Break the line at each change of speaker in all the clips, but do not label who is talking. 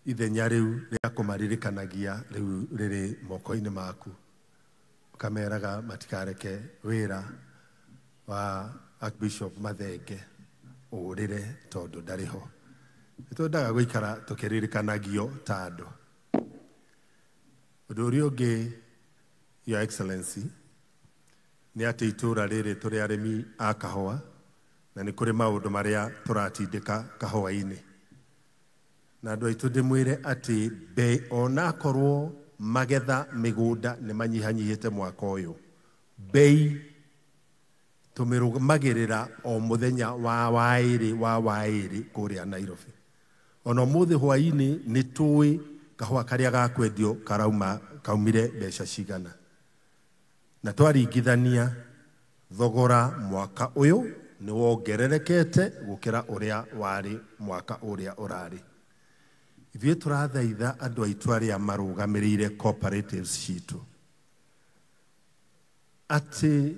Ithenya rĩu rĩa kũmaririkanagia rĩu rĩrĩ moko-inĩ maku, ũkameraga matikareke wĩra wa Archbishop Mathenge ũrĩre tondũ ndarĩ ho. Nĩ twendaga gũikara tũkĩririkanagio ta andũ. Ũndũ ũrĩa ũngĩ, Your Excellency, nĩ atĩ itũũra rĩrĩ tũrĩ arĩmi a kahũa na nĩ kũrĩ maũndũ marĩa tũratindĩka kahũa-inĩ. Na andũ aitũ ndĩmwĩre atĩ onakorwo magetha mĩgũnda nĩ manyihanyihĩte mwaka ũyũ, bei tũmĩrũmagĩrĩra o mũthenya wa waĩrĩ wa waĩrĩ kũrĩa Nairobi. Ona ũmũthĩ hwaĩ-inĩ nĩ tũĩ kahũa karĩa gakwendio karauma kaumire mbeca cigana. Na twaringithania thogora mwaka ũyũ nĩ wongererekete gũkĩra ũrĩa warĩ mwaka ũrĩa ũrarĩ. Ithuĩ tũrathaitha andũ aitũ arĩa marũgamĩrĩire cooperatives citũ atĩ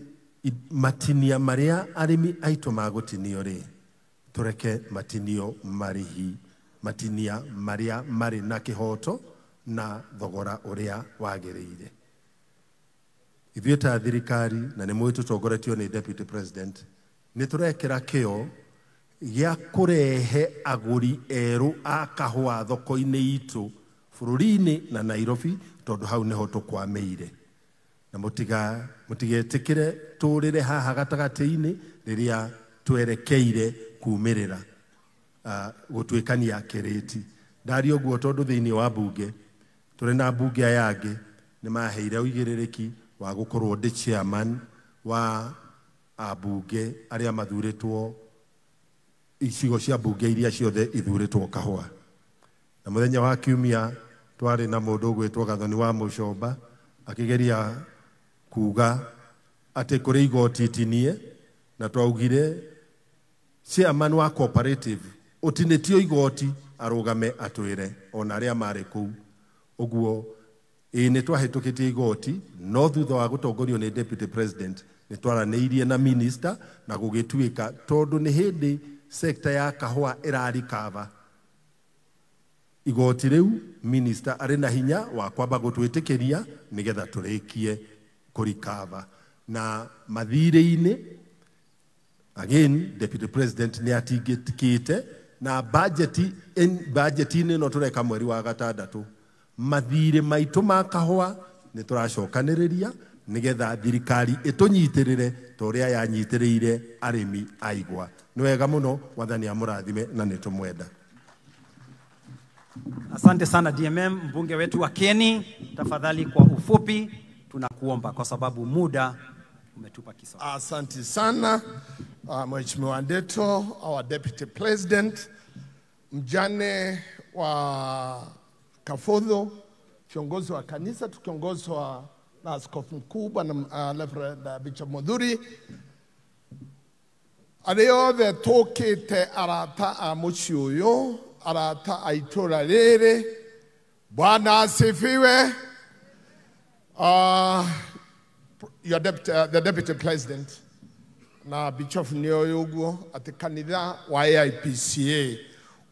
matinia marĩa arĩmi aitũ magũtinio rĩ, tũreke matinio marĩhi, matinia marĩa marĩ na kĩhoto na thogora ũrĩa wagĩrĩire. Ithuĩ ta thirikari, na nĩ mũĩ tũtongoretio nĩ Deputy President, nĩ tũrekĩra kĩo gĩa kũrehe agũri erũ a kahũa thoko-inĩ itũ bũrũri-inĩ na Nairobi, tondũ hau nĩho tũkwamĩire. Na mũtigetĩkĩre tũrĩre haha gatagatĩ-inĩ rĩrĩa twerekeire kumĩrĩra gũtuĩkania kĩrĩti. Ndaria ũguo tondũ thĩinĩ wa mbunge tũrĩ na mbunge aya angĩ nĩ maheire ũigĩrĩrĩki wa gũkorwo ndĩ chairman wa ambunge arĩa mathurĩtwo icigo cia mbunge iria ciothe ithurĩtwo kahũa. Na mũthenya wa kiumia twarĩ na mũndũ ũgwĩtwo Gathoni wa Mũcomba akĩgeria kuga atĩ kũrĩ igoti itinie, na twaugire chairman wa cooperative ũtinĩtio igoti arũgame atwĩre ona arĩa marĩ kũu. Ũguo ĩĩ nĩ twahĩtũkĩtie igoti, no thutha wa gũtongorio nĩ Deputy President nĩ twaranĩirie na minister na gũgĩtuĩka tondũ nĩ hĩndĩ sector ya kahũa ĩrarikava igoti rĩu, minister arĩ na hinya wa kwamba gũtwĩtĩkĩria nĩgetha tũrĩkie kũrikava. Na mathirĩ-inĩ again Deputy President nĩ atingĩkĩte na budget-inĩ ĩno tũreka mweri wa gatandatũ, mathirĩ maitũ ma kahũa nĩ tũracokanĩrĩria nĩgetha thirikari ĩtũnyitĩrĩre ta ũrĩa yanyitĩrĩire arĩmi a igwa. Nĩ wega mũno, Mwathani amũrathime na nĩ tũmwenda.
Asante sana DMM, mbunge wetu wa Kieni. Tafadhali kwa ufupi tunakuomba kwa sababu muda umetupa kisogo.
Asante sana Mheshimiwa Ndeto, our Deputy President, mjane wa Kafudho, kiongozi wa kanisa tukiongozwa na askofu mkuu Bwana Reverend Bishop Muthuri, arĩa othe tũkĩte arata a mũciĩ ũyũ, arata a itũũra rĩrĩ, Bwana asifiwe. Your deputy, the Deputy President na Bishop nĩ oĩ ũguo atĩ kanitha wa AIPCA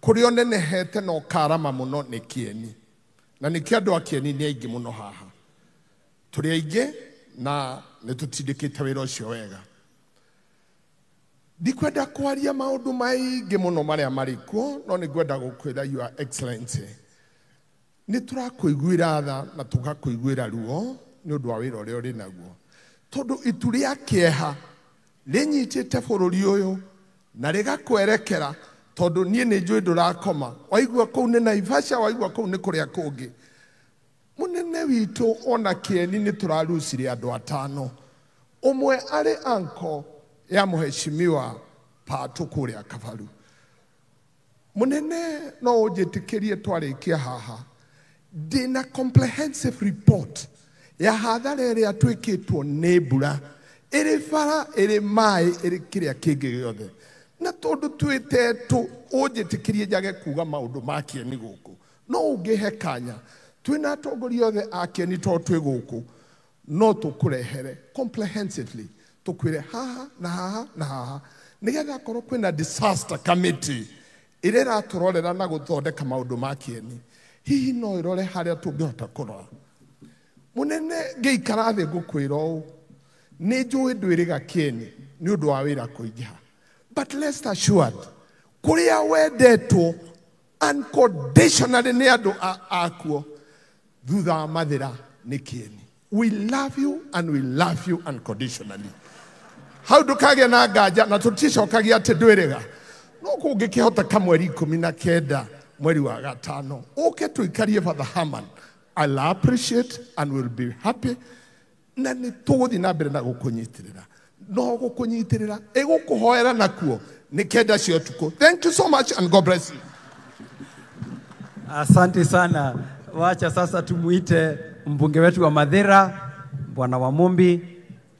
kũrĩa ũnenehete na ũkarama mũno nĩ Kieni, na nĩkĩo andũ a Kieni nĩ aingĩ mũno haha, tũrĩ aingĩ na nĩ tũtindĩkĩte wĩra ũcio wega. Ndikwenda kwaria maũndũ maingĩ mũno marĩa marĩ kuo, no nĩ ngwenda gũkwĩra Your Excellency, nĩ tũrakũiguĩra tha na tũgakũiguĩra ruo nĩ ũndũ wa wĩra ũrĩa ũrĩ naguo, tondũ itu rĩa kĩeha rĩnyitĩte bũrũri ũyũ na rĩgakwerekera, tondũ niĩ nĩ njũĩ ndũrakoma, waigua kũu nĩ Naivasha, waigua kũu nĩ kũrĩa kũngĩ. Mũnene witũ ona Kieni nĩ tũrarucire andũ atano, ũmwe arĩ anko ya mũheshimiwa Patũ kũrĩa Kabaru. Mũnene no ũnjĩtĩkĩrie twarĩkia haha, ndĩna comprehensive report ya hathara ĩrĩa twĩkĩtwo nĩ mbura, ĩrĩ bara, ĩrĩ maĩ, ĩrĩ kĩrĩa kĩngĩ gĩothe. Na tondũ twĩtetwo ũnjĩtĩkĩrie njage kuga maũndũ ma Kieni gũkũ, no ũngĩhe kanya twĩna atongoria othe a Kieni tondũ twĩ gũkũ, no tũkũrehere comprehensively, tũkwĩre haha na haha na haha, nĩgetha akorwo kwĩna disaster committee Ĩrĩa ĩratũrorera na gũthondeka maũndũ ma kĩeni, hihi no ĩrore harĩa tũngĩhota kũrora. Mũnene, ngĩikara thĩ ngũkwĩra ũũ, nĩ njũĩ ndwĩrĩga kĩeni nĩ ũndũ wa wĩra kũingĩha, but rest assured, kũrĩa wendetwo unconditionally nĩ andũ akuo thutha wa Mathĩra nĩ kĩeni. We love you and we love you unconditionally. Hau ndũkagĩa na nganja, na tũticokagia atĩ ndwĩrĩga. No kũngĩkĩhoteka mweri 19 mweri wa gatano ũke tũikarie Father Herman, I'll appreciate and will be happy, na nĩ tũgũthiĩ na mbere na gũkũnyitĩrĩra, no gũkũnyitĩrĩra ĩgũkũhoera nakuo nĩ 9 cia ũtukũ. Thank you so much and God bless you.
Asante sana. Wacha sasa tumuite mbunge wetu wa Mathira, Bwana Wamumbi.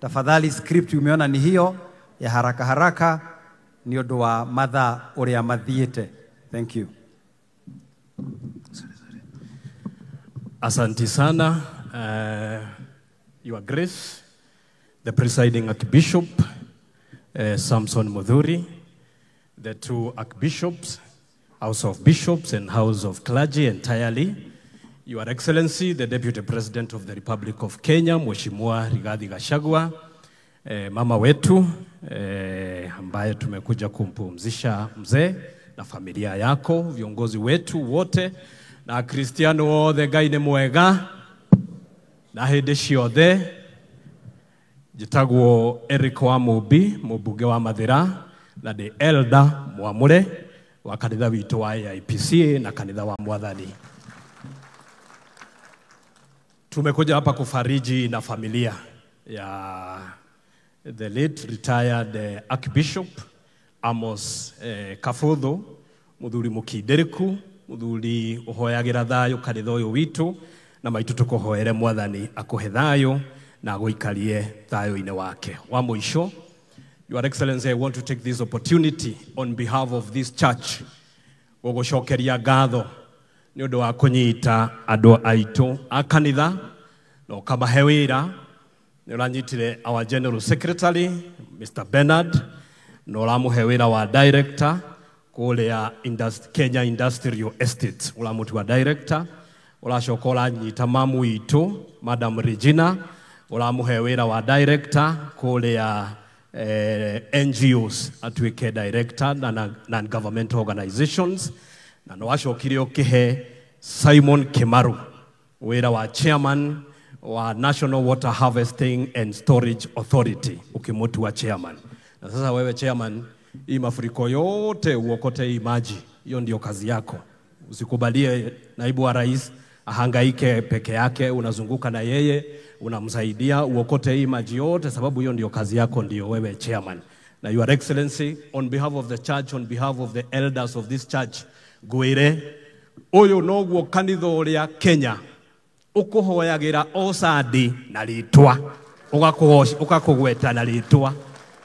Tafadhali, script umeona ni hiyo ya haraka haraka ni ũndũ wa mathaa ũrĩa mathiĩte. Thank you.
Asante sana, Your Grace, the presiding Archbishop, Samson Muthuri, the two archbishops, House of Bishops and House of Clergy entirely, Your Excellency, the Deputy President of the Republic of Kenya, Mheshimiwa Rigathi Gachagua, mama wetu ambaye tumekuja kumpumzisha mzee na familia yako, viongozi wetu wote na Kristiano othe, Ngai nĩ mwega na hĩndĩ ciothe. Njĩtagwo Eric Wamumbi, mũmbunge wa Mathĩra, na ndĩ elder mwamũre wa kanitha witũ wa AIPC na kanitha wa Mwathani. Tumekuja hapa kufariji na familia ya the late retired Archbishop Amos Kabuthu, muthuri mukindiriku, muthuri uhoyagira thayo kanitha uyu witu, na maitu tukuhoere Mwathani akuhe thayo na aguikarie thayo-inĩ wake. Wa mũico, Your Excellency, I want to take this opportunity on behalf of this church gũgũcokeria ngatho nĩ ũndũ wa kũnyita andũ aitũ a kanitha na ũkamahe wĩra. Nĩ ũranyitire our General Secretary Mr. Bernard na ũramũhe wĩra wa director kũrĩa Kenya Industrial Estate, ũramũtua director. Ũracoka ũranyita mamu witũ Madam Regina, ũramũhe wĩra wa director kũrĩa NGOs, atuĩke director na non-governmental organizations. Na no wacokire ũkĩhe Simon Kimaru wĩra wa chairman wa National Water Harvesting and Storage Authority, ukimutua chairman. Na sasa wewe chairman, hii mafuriko yote uokote hii maji, hiyo ndio kazi yako. Usikubalie naibu wa rais ahangaike peke yake, unazunguka na yeye, unamsaidia uokote hii maji yote, sababu hiyo ndio kazi yako, ndio wewe chairman. Na Your Excellency, on behalf of the church, on behalf of the elders of this church, ngwire uyu noguo kanitha uria Kenya ukuhoyagira o Sunday na ritwa, ukakugweta na ritwa.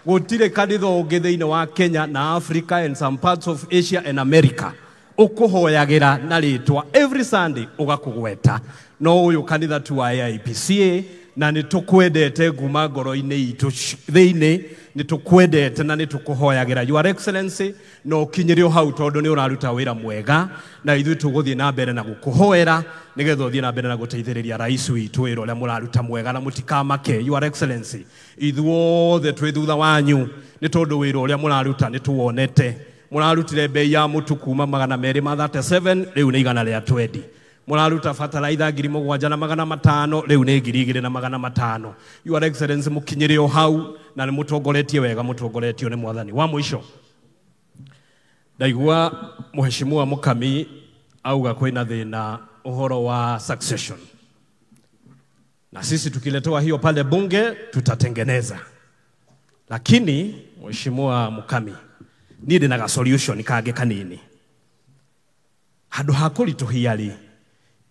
Gutire kanitha ungi thiini wa Kenya na Africa and some parts of Asia and America ukuhoyagira na ritwa every Sunday ugakugweta. No uyu kanitha tu wa AIPCA, na nitukwendete nguma ngoro-inĩ itũ thĩinĩ, nitukwendete na nitukuhoyagira Your Excellency, no ũkinyĩre o hau tondũ nĩ ũraruta wĩra mwega, na ithuĩ tũgũthiĩ na mbere na gũkũhoera nĩgetha ũthiĩ na mbere na gũteithĩrĩria rais witũ wĩra ũrĩa mũraruta mwega, na mũtikamake Your Excellency, ithuothe twĩ thutha wanyu nĩ tondũ wĩra ũrĩa mũraruta nĩ tũwonete. Mũrarutire bei ya mũtu kuma 237 rĩu nĩ 120. Mũraruta bataraitha 7,500 rĩu nĩ 2,500. Your Excellency, mũkinyĩre o hau na nĩ mũtongoretie wega, mũtongoretio nĩ Mwathani. Wa mũico, ndaigua Mheshimiwa Mukami auga kwĩna thĩna ũhoro wa succession, na sisi tukiletewa hiyo pale bunge tutatengeneza. Lakini Mheshimiwa Mukami, niĩ ndĩna solution kangĩ kanini. Handũ ha kũritũhia rĩ,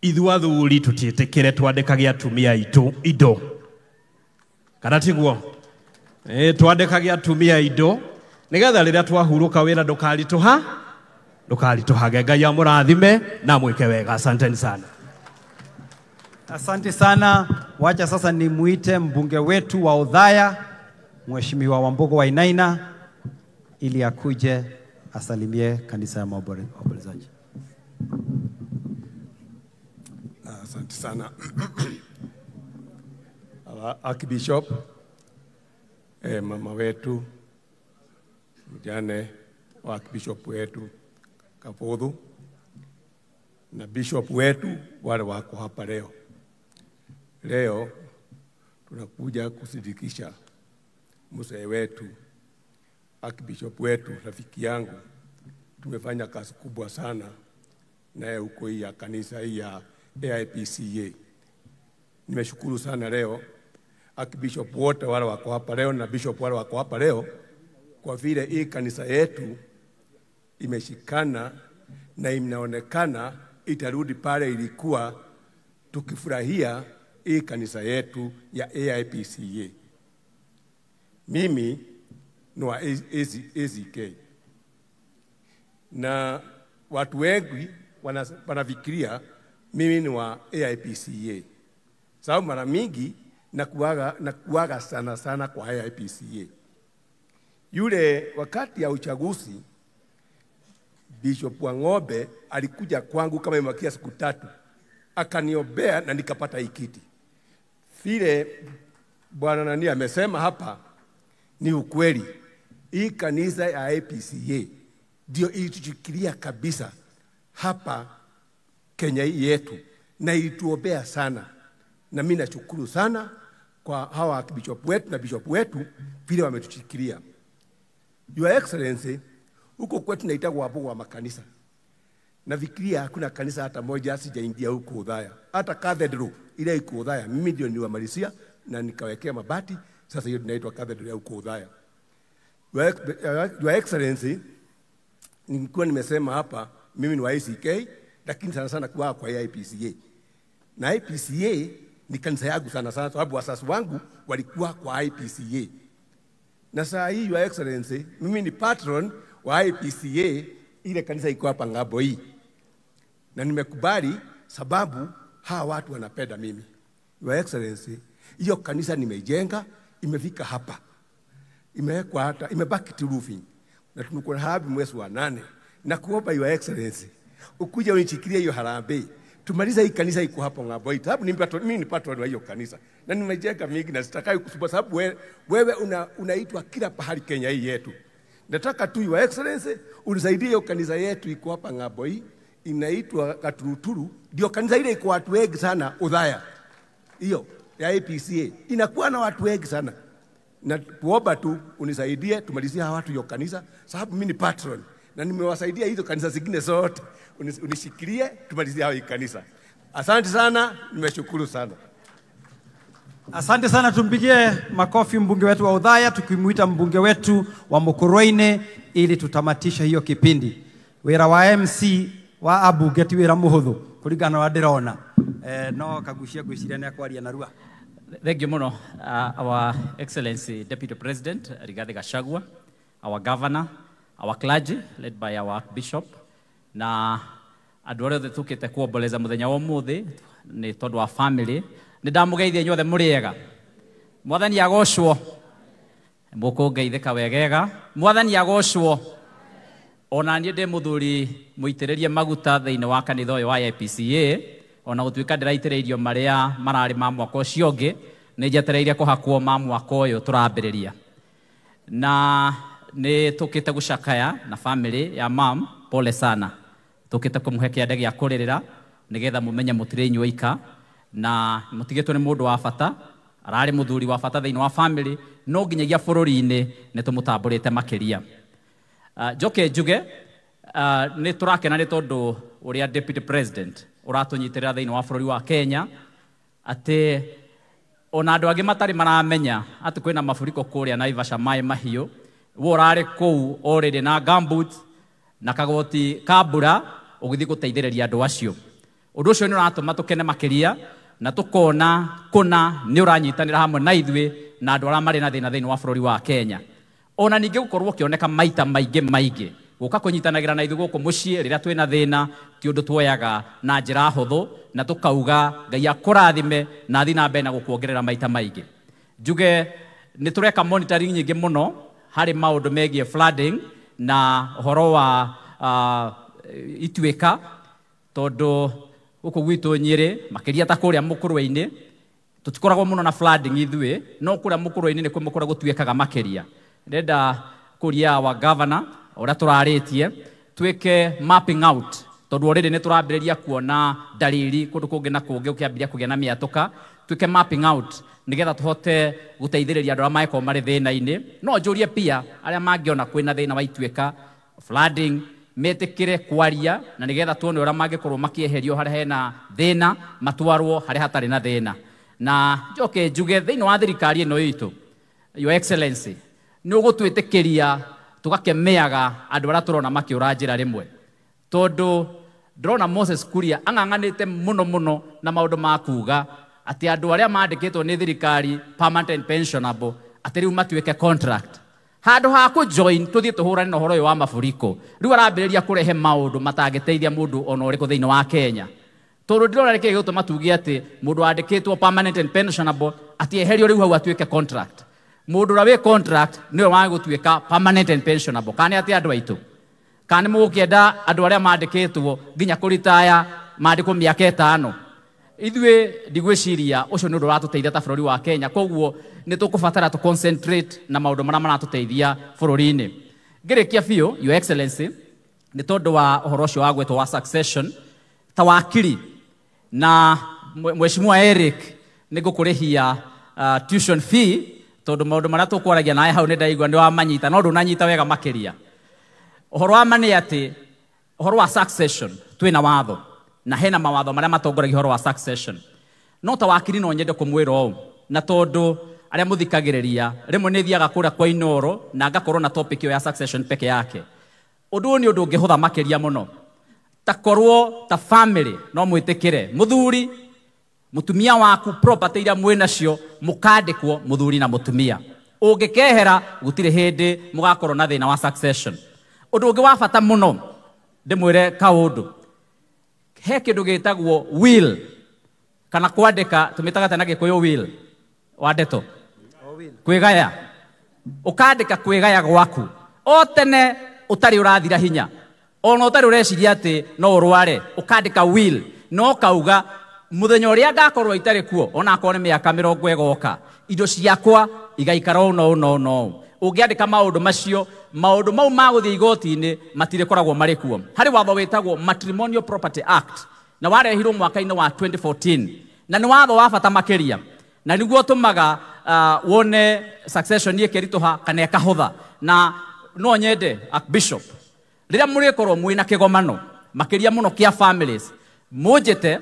ithuĩ athuri tũtiĩtĩkĩre twandĩkage atumia aitũ indo, kana tiguo? Twandĩkage atumia indo nĩgetha rĩrĩa twahurũka wĩra ndũkaritũha, ndũkaritũhage. Ngai amũrathime na mwĩke wega. Asanteni sana.
Asante sana. Wacha sasa nimuite mbunge wetu wa Othaya, Mheshimiwa Wambugu Wainaina, ili akuje asalimie kanisa ya maombolezaji.
Asante sana. Archbishop, mama wetu, mjane wa Archbishop wetu Kabuthu, na bishop wetu wale wako hapa leo. Leo tunakuja kusidikisha mzee wetu, Archbishop wetu, rafiki yangu. Tumefanya kazi kubwa sana naye huko hii ya kanisa hii ya AIPCA. Nimeshukuru sana leo Archbishop wote wale wako hapa leo na bishop wale wako hapa leo, kwa vile hii kanisa yetu imeshikana na inaonekana itarudi pale ilikuwa, tukifurahia hii kanisa yetu ya AIPCA. Mimi ni wa ACK, na watu wengi wanafikiria mimi ni wa AIPCA, sababu mara mingi nakuaga sana sana kwa AIPCA. Yule wakati ya uchaguzi Bishop Wang'ombe alikuja kwangu kama imebakia siku 3, akaniombea na nikapata hii kiti. Vile bwana nani amesema hapa ni ukweli. Hii kanisa ya AIPCA ndio ilituchukulia kabisa hapa Kenya hii yetu, na ilituombea sana. Na mimi nashukuru sana kwa hawa bishop wetu na bishop wetu vile wametuchukulia. Your Excellency, huko kwetu naitagwa hapo wa makanisa. Nafikiria hakuna kanisa hata moja sijaingia huko Othaya. Hata cathedral ile iko Othaya, mimi ndio niliwamalizia na nikawekea mabati. Sasa hiyo inaitwa cathedral ya huko Othaya. Your Excellency, nilikuwa nimesema hapa mimi ni wa ACK, lakini sana sana kwa AIPCA. Na IPCA ni kanisa yangu sana sana, sababu wasasi wangu walikuwa kwa IPCA. Na saa hii Your Excellency, mimi ni patron wa IPCA, ile kanisa iko hapa ng'ambo hii. Na nimekubali sababu hawa watu wanapenda mimi. Your Excellency, hiyo kanisa nimeijenga, imefika hapa. Imewekwa hata, imebaki tu roofing. Na tumekuwa na harambee mwezi wa 8. Na kuomba Your Excellency, ukuje unichikilie hiyo harambee. Tumaliza hii kanisa iko hapo ng'ambo hii. Sababu mimi ni patron wa hiyo kanisa. Na nimejenga mingi na sitakai kusumbua sababu wewe unaitwa kila pahali Kenya hii yetu. Nataka tu Your Excellency unisaidie hiyo kanisa yetu iko hapa ng'ambo hii, inaitwa Katuruturu, ndio kanisa ile iko watu wengi sana Othaya. Hiyo ya AIPCA inakuwa na watu wengi sana. Na kuomba tu unisaidie tumalizie hawa watu hiyo kanisa, sababu mimi ni patron na nimewasaidia hizo kanisa zingine zote. Unishikilie tumalizie hao hii kanisa. Asante sana, nimeshukuru sana.
Asante sana, tumpigie makofi mbunge wetu wa Othaya, tukimuita mbunge wetu wa Mukurweini ili tutamatishe hiyo kipindi. Wira wa MC wa abunge ti wira muhuthu kuringana na ndirona. No kagucia ngwiciria ni akwaria narua.
Thank you muno, Our Excellency Deputy President Rigathi Gachagua, our Governor, our clergy led by our Archbishop, na andu aria othe tukite kuomboleza muthenya wa umuthi ni tondu wa family. Ni ndamugeithia inyuothe muri ega. Mwathani agocwo. Mukungeithika wegega. Mwathani agocwo. Ona niĩ ndĩ mũthuri mũitĩrĩrie maguta thĩinĩ wa kanitha ũyũ wa AIPCA, ona gũtuĩka ndĩraitĩrĩirio marĩa mararĩ ma mwaka ũcio ũngĩ, nĩ njetereire kũhakwo ma mwaka ũyũ tũrambĩrĩria. Na nĩ tũkĩte gũcakaya na family ya mam, pole sana. Tũkĩte kũmũhe kĩande gĩa kũrĩrĩra nĩgetha mũmenye mũtirĩ inyuĩ ika, na mũtigĩtwo nĩ mũndũ wa bata, ararĩ mũthuri wa bata thĩinĩ wa family, no nginyagia bũrũri-inĩ nĩ tũmũtambũrĩte makĩria. Njoke njuge, nĩ tũrakena nĩ tondũ ũrĩa Deputy President ũratũnyitĩrĩra thĩinĩ wa bũrũri wa Kenya, atĩ ona andũ angĩ matarĩ maramenya atĩ kwĩna maburiko kũrĩa Naivasha maĩ mahiũ, we ũrarĩ kũu already na gumboots na kagoti ka mbura ũgĩthiĩ gũteithĩrĩria andũ acio. Ũndũ ũcio nĩ ũratũma tũkene makĩria na tũkona kũna nĩ ũranyitanĩra hamwe na ithuĩ na andũ arĩa marĩ na thĩna thĩinĩ wa bũrũri wa Kenya. Ona ningĩ gũkorwo ũkĩoneka maita maingĩ maingĩ gũka kũnyitanagĩra na ithuĩ gũkũ mũciĩ rĩrĩa twĩna thĩna, ti ũndũ tuoyaga na njĩra hũthũ, na tũkauga Ngai akũrathime na athiĩ na mbere na gũkuongerera maita maingĩ. Njuge nĩ tũreka monitoring nyingĩ mũno harĩ maũndũ megiĩ flooding, Na ũhoro wa ituĩka tondũ gũkũ gwitũ Nyĩrĩ makĩria ta kũrĩa mũkũrwe-inĩ tũtikoragwo mũno na flooding ithuĩ, no kũrĩa mũkũrwe-inĩ nĩ kũrĩa gũtuĩkaga makĩria. Ndĩrenda kũria wa governor ũrĩa tũrarĩtie twĩke mapping out tondũ already nĩ tũrambĩrĩria kuona dalili kũndũ kũngĩ na kũngĩ ũkĩambĩrĩria kũgĩa na mĩatũka. Twĩke mapping out nĩgetha tũhote gũteithĩrĩria andũ arĩa mangĩkorwo marĩ thĩna-inĩ. No njũrie pia arĩa mangĩona kwĩna thĩna wa ituĩka flooding metĩkĩre kwaria na nĩgetha tuone ũrĩa mangĩkorwo makĩeherio harĩa hena thĩna matwarwo harĩa hatarĩ na thĩna. Na njoke njuge thĩinĩ wa thirikari ĩno itũ, Your Excellency, nĩ ũgũtwĩtĩkĩria tũgakemeaga andũ arĩa tũrona makĩũra njĩra rĩmwe, tondũ ndĩrona Moses Kuria ang'ang'anĩte mũno mũno na maũndũ ma kuga atĩ andũ arĩa mandĩkĩtwo nĩ thirikari permanent and pensionable atĩ rĩu matuĩke contract. Handũ ha kũ join tũthiĩ tũhũrane na ũhoro ũyũ wa mafuriko, rĩu arambĩrĩria kũrehe maũndũ matangĩteithia mũndũ ona ũrĩkũ thĩinĩ wa Kenya. Tondũ ndĩrona nĩkĩĩ gĩgũtũma tuge atĩ mũndũ wandĩkĩtwo permanent and pensionable atĩ eherio rĩu hau atuĩke contract. Mũndũ ũrĩa wĩ contract nĩwe wa gũtuĩka permanent and pensionable. Kana nĩ atĩ andũ aitũ? Kana nĩ mũgũkĩenda andũ arĩa mandĩkĩtwo nginya kũritaya mandĩkwo mĩaka 5? Ithuĩ ndigwĩciria ũcio nĩ ũndũ ũratũteithia ta bũrũri wa Kenya. Koguo nĩ tũkũbatara tũ concentrate na maũndũ marĩa maratũteithia bũrũri-inĩ. Ngĩrĩkia biũ, Your Excellency, nĩ tondũ wa ũhoro ũcio wa gwĩtwo wa succession, ta wakiri na Mheshimiwa Eric nĩ ngũkũrĩhia tuition fee tondũ maũndũ marĩa tũkwaragia nawe hau nĩ ndaigua nĩ wamanyita, no ndũnanyita wega makĩria. Ũhoro wa ma nĩ atĩ ũhoro wa succession twĩna watho na hena mawatho marĩa matongoragia ũhoro wa succession. No ta wakiri no nyende kũmwĩra ũũ, na tondũ arĩa mũthikagĩrĩria rĩmwe nĩ thiaga kũrĩa kwa Inooro na ngakorwo na topic ĩyo ya succession peke yake. Ũndũ ũyũ nĩ ũndũ ũngĩhũtha makĩria mũno. Ta korwo ta family no mwĩtĩkĩre mũthuri mũtumia waku property iria mwĩ nacio mũkandĩkwo mũthuri na mũtumia. Ũngĩkehera gũtirĩ hĩndĩ mũgakorwo na thĩna wa succession. Ũndũ ũngĩ wa bata mũno ndĩmwĩre kaũndũ, he kĩndũ gĩtagwo will kana kwandĩka, tũmĩtaga na Gĩkũyũ will wa ndeto kwĩgaya. Ũkandĩka kwĩgaya gwaku o tene ũtarĩ ũrathira hinya, ona ũtarĩ ũreciria atĩ no ũrware, ũkandĩka will no kauga mũthenya ũrĩa ngakorwo itarĩ kuo ona akorwo nĩ mĩaka 20 ĩgoka, indo ciakwa igaikara ũũ na ũũ na ũũ na ũũ. Ũngĩandĩka maũndũ macio, maũndũ mau ma gũthiĩ igoti-inĩ matirĩkoragwo marĩ kuo. Harĩ watho wĩtagwo Matrimonial Property Act na warehirwo mwaka-inĩ wa 2014 na nĩ watho wa bata makĩria, na nĩguo ũtũmaga wone succession ĩkĩritũha kana ĩkahũtha. Na no nyende Archbishop, rĩrĩa mũrĩkorwo mwĩna kĩgomano makĩria mũno kĩa families, mũnjĩte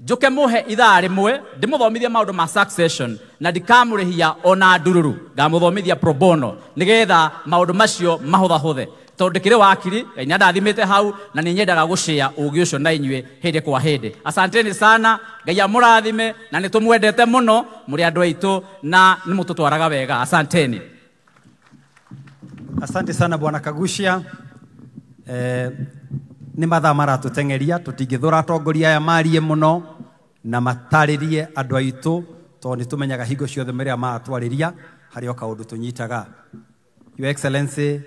njoke mũhe ithaa rĩmwe ndĩmũthomithie maũndũ ma succession na ndikamũrĩhia ona ndururu, ngamũthomithia pro bono nĩgetha maũndũ macio mahũthahũthe. Tondũ ndĩkĩrĩ wakiri, Ngai nĩandathimĩte hau na nĩ nyendaga gũshare ũgĩ ũcio na inyuĩ hĩndĩ kwa hĩndĩ. Asanteni sana, Ngai amũrathime na nĩ tũmwendete mũno mũrĩ andũ aitũ na nĩ mũtũtwaraga wega. Asanteni.
Asante sana Bwana Kaguchia. Nĩ mathaa maratũteng'eria, tũtingĩthũra atongoria aya marie mũno na matarĩrie andũ aitũ, tondũ nĩ tũmenyaga hingo ciothe marĩa maratwarĩria harĩ o kaũndũ tũnyitaga. Your Excellency,